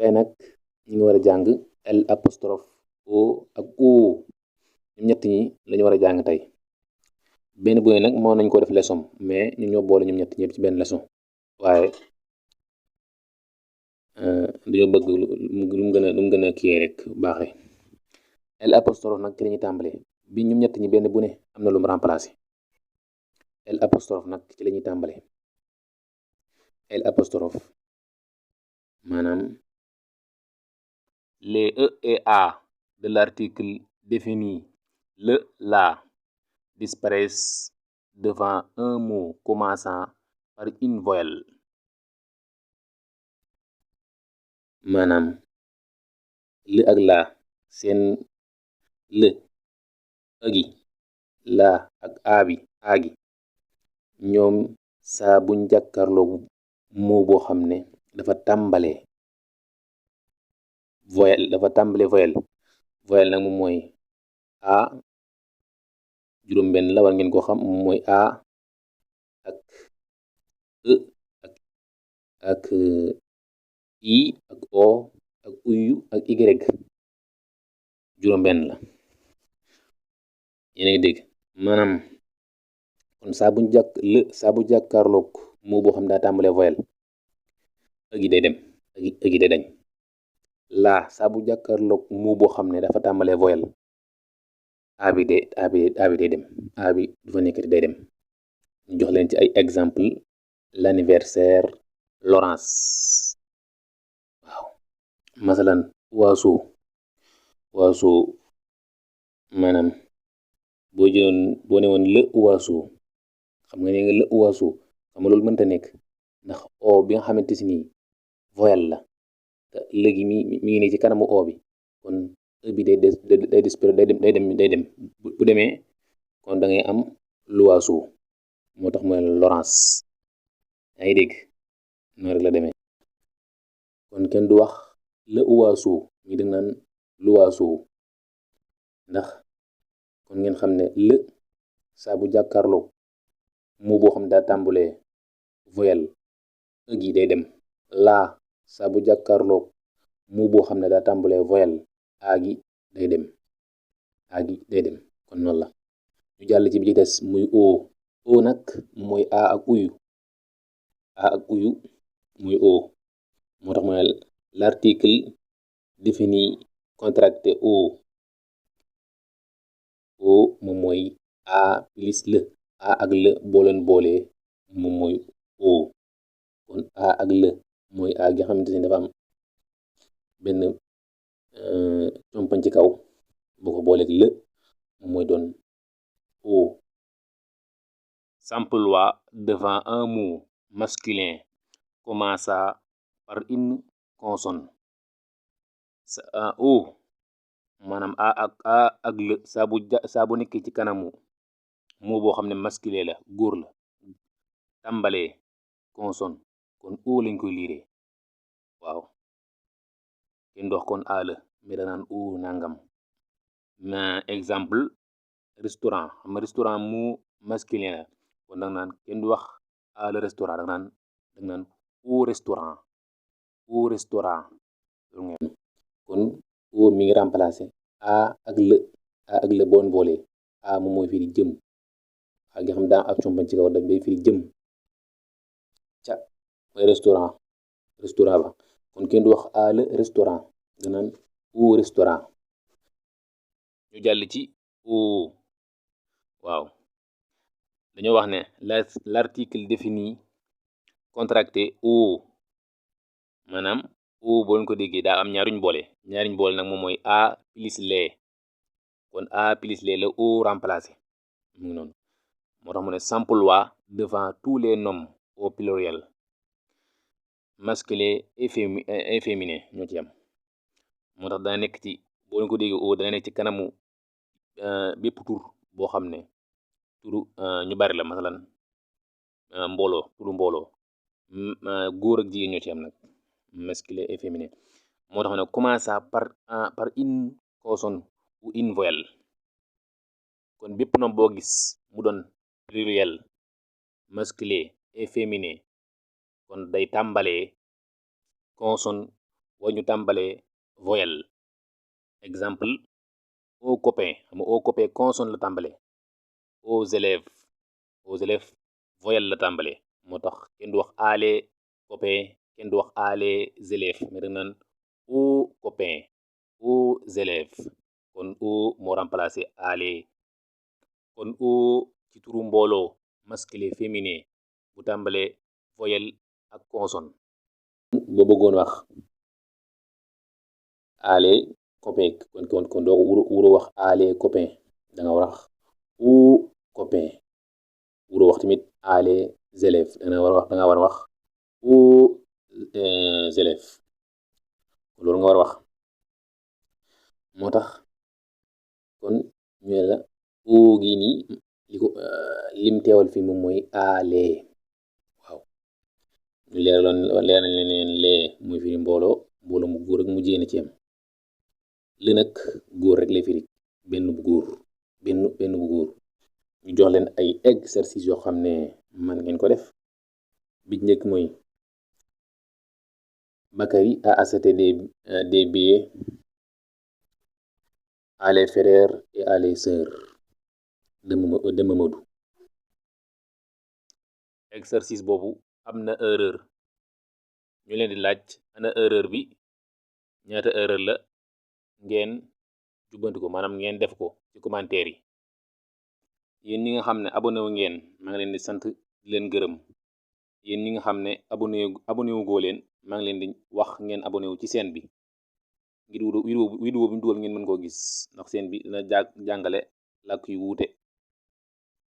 tey nag ñu ngi war a jàng L apostrophe O ak O ñoom ñett ñi lañu war a jàng tey benn bu ne nag moo nañ ko def leçon mais ñu ñoo boole ñoom ñett ñëpp ci benn leçon waaye dañoo bëgg lu mu gën a kii rek baaxee L apostrophe nag ci lañuy tàmbale bi ñoom ñett ñi benn bu ne am na lu mu remplacé L apostrophe nag ci lañuy tàmbale L apostrophe maanaam les E et A de l'article défini le la disparaissent devant un mot commençant par une voyelle maanaam le ak la seen le agi la ak aabi aagi ñoom saa buñ jàkkarloo moo boo xam ne dafa tàmbale voyelle nag moom mooy a juróom benn la war ngeen ko xam moom mooy a ak e ak i ak o ak uyu ak y juróom benn la yéena ngi dégg maanaam kon saa bu jàkkaarloog moo boo xam daa tàmbale voyelle ëgi day dem ëgi day dañ laa saa bu jàkkaarloog moo boo xam ne dafa tàmbale voyelle abi day dem abi du fa nekkati day dem ñu jox leen ci ay exemple l'anniversaire Laurence waaw masalan oiseau maanaam boo ne woon le oiseau xam nga ne nga le oiseau xam nga loolu mënta nekk ndax o bi nga xamante si nii voyelle la te léegi mi ngi ne ci kanamu o bi kon e bi day dem bu demee kon da ngay am l'oiseau moo tax mooy Laurence yaa ngi dégg noonu rek la demee kon kenn du wax le oiseau ñi da naan l'oiseau ndax kon ngeen xam ne le saa bu jàkkaarloo moo boo xam daa tàmbulee voyelle ëg yi day dem laa saa bu jàkkaarloo moo boo xam ne daa tàmbulee voyelle aagi day dem kon noonu la ñu jàll ci bi ci des muy o nag mooy a ak uyu muy o moo tax mooy l'article défini contracté o moom mooy a plus le a ak le booleen boolee moom mooy o kon a ak le mooy a gi xamante ni dafa am benn compañ ci kaw boo ko booleeg le moom mooy doon o s'emploie devant un mot masculin commençant par une consonne o maanaam a ak le saa bu nekk ci kanamu moo boo xam ne masculin la góor la tàmbalee consonne kon o lañ koy liiree waaw kenn dox kon a la mais danaan o nangam na exemple restaurant xam nga restaurant mu masculin la kon danga naan kenn du wax a le restaurant danga naan au restaurant kon o mi ngi remplacé a ak le boon boole a moom mooy firi jëm a nga xam daa ab compañ ci kaw da bay firi jëm ca mooy restaurant ba kon kenn du wax a le restaurant da naan au restaurant ñu jàll ci o waaw dañoo wax ne l'article défini contracté o maanaam o boo leen ko déggee daa am ñaariñ boole nag moom mooy a plus les kon a plus les la o remplacé mu ngi noonu moo tax mu ne s'emploie devant tous les noms au pluriel masculin et féminin ñoo ci am moo tax dana nekk ci boo leen ko déggee o dana nekk ci kanamu bépp tur boo xam ne turu ñu bari la masalan turu mbooloo góor ak jigéen ñoo ci am nag masculin et féminin moo tax ne commença par une consonne ou une voyelle kon bépp nom boo gis mu doon pluriel masculin et féminin kon day tàmbalee consonne boo ñu tàmbalee voyelle exemple aux copains xam nga aux copains consonne la tàmbalee aux élèves voyelle la tàmbalee moo tax kenn du wax les copains kenn du wax les élèves mais da naan aux copains aux élèves kon aux moo remplacé les kon aux ci turu mbooloo masculin féminin bu tàmbalee voyelle ak consonne boo bëggoon wax les copains kon doo wuro wax les copains da nga war wax aux copains wuro wax tamit les élèves da nga war a wax aux élèves loolu nga war a wax moo tax kon ñu la oo gi nii lim teewal fii moom mooy les waaw ñu leer nañ leen lee mooy firi mbooloo mu góor ak mu jigéen ci am li nag góor rek lay firi benn bu góor ñu jox leen ay exercice yoo xam ne man ngeen ko def bi njëkk mooy Bakary a acheté des billets à les frères et à les sœurs de Mamadou exercice boobu am na erreur ñu leen di laaj ana erreur bi ñaata erreur la ngeen jubbanti ko maanaam ngeen def ko ci commentaire yi yéen ñi nga xam ne abonné wu ngeen maa ngi leen di sant di leen gërëm yéen ñi nga xam ne abonné wu goo leen maa ngi leen di wax ngeen abonné wu ci chaîne bi ngir vidéo bi ñu dugal ngeen mën koo gis ndax chaîne bi dina jàngale làkk yu wuute